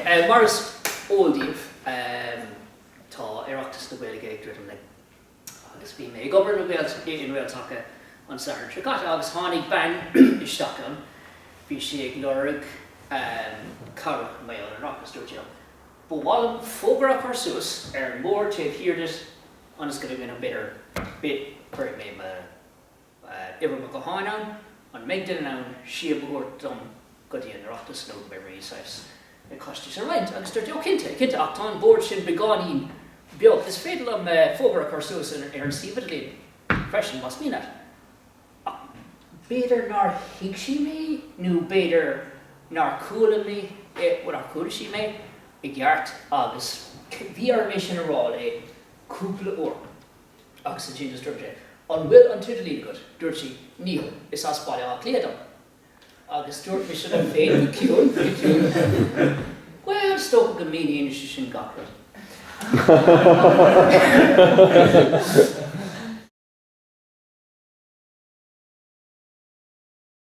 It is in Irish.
Mar is eol daoibh, tá Oireachtas na Gaeilge ag druidim linn. Agus bhí mé ag obair in Gael-Taca an Satharn seo caite agus tháinig bean isteach ann, bhí sí ag lorg cabhrach mar gheall ar an Oireachtas. Dúirt sí liom, Ba mhaith liom fógra a chur suas ar an mbord taobh thiar duit ionas go bhfeicfidh b'fhéidir, cuirfidh mé mo uimhir mo ghutháin ann, an mbeidh duine in ann síob a thabhairt dom go dtí an Oireachtas nó go mbeidh mé saghas ag costais a roinnt? Agus dúirt sí, ó cinnte, cinnte, ach tá an bord sin beagáinín beag, is féidir liom fógra a chur suas ar an suíomh idirlín freisin más mian leat. Ach b'fhéidir nár thuig sí mé nó b'fhéidir nár chuala mé, nár chuala sí mé i gceart agus bhí orm é sin a rá léi cúpla uair. Agus ansin just dúirt mé, An bhfuil an t-idirlíon agat? Dúirt sí, Níl, is as Baile Átha Cliath dom. Agus dúirt mise liom féin go ciúin, go ciúin, Bhuel, is dócha go míníonn sé sin gach rud.